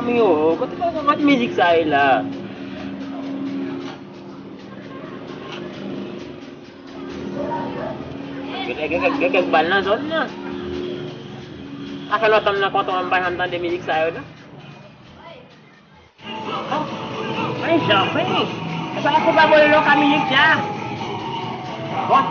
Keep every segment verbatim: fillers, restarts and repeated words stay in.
Yo, kote, kote mizik sa ye la? Gen, gen, gen, gen kèk bal nan zòn nan. Sa fè lontan m nan kontan, m pa janm tande mizik sa yo, non. Mwen janm, mwen. E pa konpa voye lòk a mizik sa. Bon.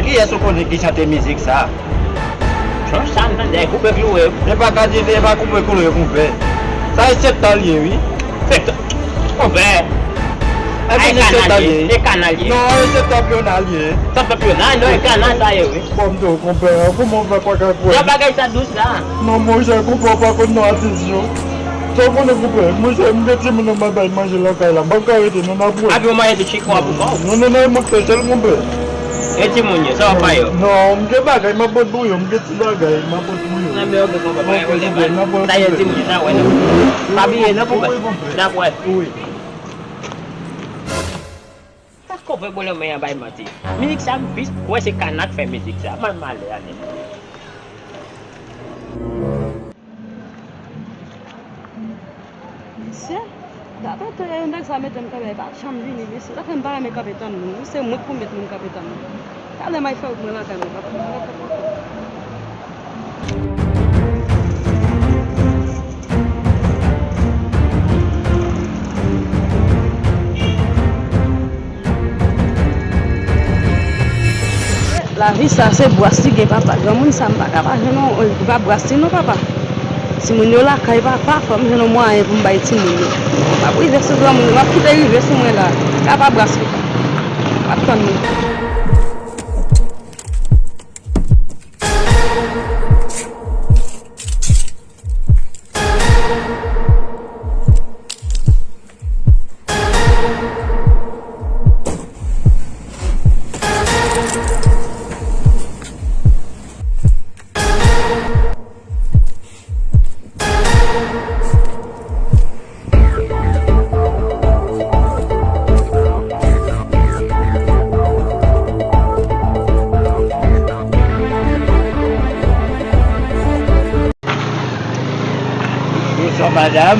Kiyès ou konnen ki chante mizik sa? Sa m tande, koupe klouwe. E pa kadile, e pa koupe klouwe, konpè. Sa e sèt tan l ye, wi. Sèt tan. Konpè. Ay, kanal ye. E kanal ye. Non, e sèt tan pyonal ye. Sèt tan pyonal, non, e kanal sa ye, wi. Bon, m di w, konpè, kòman w fè pa ka kwè? Jan bagay sa dous la. Non, monchè, konpè, w pa konn non atis yo. Sa w konnen, konpè? Monchè, m gen timoun nan, m ap bay manje lakay la. M p ap ka rete, non, n ap wè. Abi w manje ti chikon an pou kò w. Non, non, non, e mwen k fè sèl, konpè. E timoun yo, sa w ap ba yo? Non, m gen bagay, m ap pot pou yo, m gen ti bagay, m ap pot pou yo. Nan men yo, konpè, pa gen pwoblèm. Sa ye timoun yo, n a wè, non. Pa bliye, non, konpè. N ap wè. Wi. Sa konpè, bon, lè mwen an bay manti. Mizik sa, m plis kwè se kana k fè mizik sa. Mwen malè, ale. Mesye, dapre tè nèg sa mete m kanpe, li pa janm vini, mesye. Sa fè m pa renmen kanpe tann moun, wi. Se mwen k pou met moun kanpe tann moun. Talè m al fè wout mwen lakay mwen, papa, m pa ka fè poko. Lavi sa se bras li gen, papa. Granmoun sa, m pa ka pa jwenn yon, yon pa bras li non, papa. Timoun yo lakay, papa, fò m jwenn yon mwayen pou m bay timoun yo. M ap rive sou granmoun yo, m ap kite rive sou mwen la. Ka pa bras li, papa. M ap tann li. Bonswa, madanm.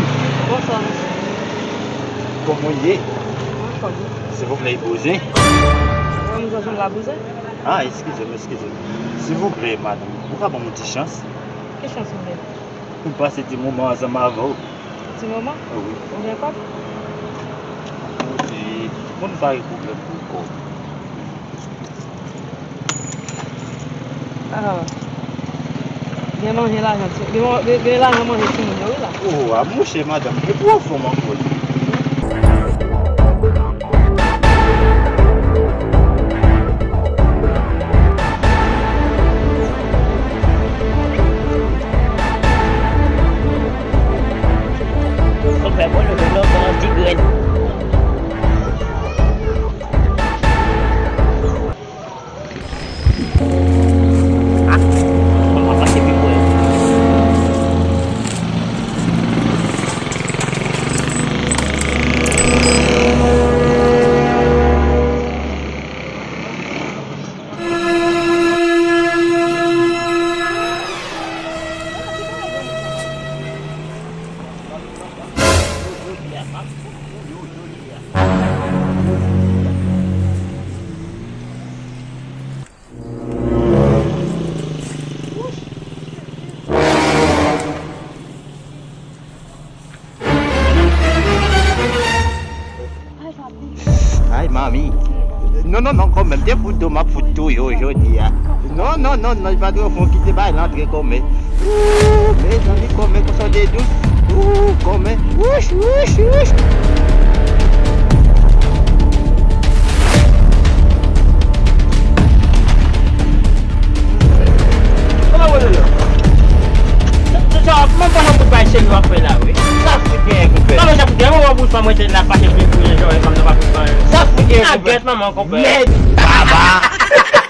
Bonswa, mesye. Kòman w ye? Anfòm. Silvouplè, poze. Mwen, m jwenn la poze. Ah, eskize m, eskize m. Silvouplè, madanm, ou ka ban m yon ti chans? Ki chans ou vle? Pou m pase ti moman ansanm avè w. Ti moman? Wi. Ou gen kòb? Ou di, moun pa gen pwoblèm pou kòb. Ah. Gen manje lajan, gen, gen, gen lajan manje timoun yo, wi la. Oh, a mouche, madanm, e pou anfòm ankò. Konpè, bon, nou vin nan fè yon ti grenn. Ah, mwen pa pase pi pwen. Ay, manmi. Non, non, non, kòmè, m te fout do, m ap fout touye w jodi a. Non, non, non, non, patwon, fò kite bay la antre kòmè. Ooh, mezanmi, kòmè, konsa w de dous. Ooh, kòmè. Wouch, wouch, wouch. Kòman w rele la? Sa, sa, sa, mwen pa nan bout bay seri w ap fè la, wi. Sa fout genyen, konpè? Kòman sa fout genyen? Mwen wè bout fanm rete la, pase pye pou yon jòrè fanm nan pa fout fanm. Sa fout genyen, konpè? Agès manman, konpè. Mèd. Baba.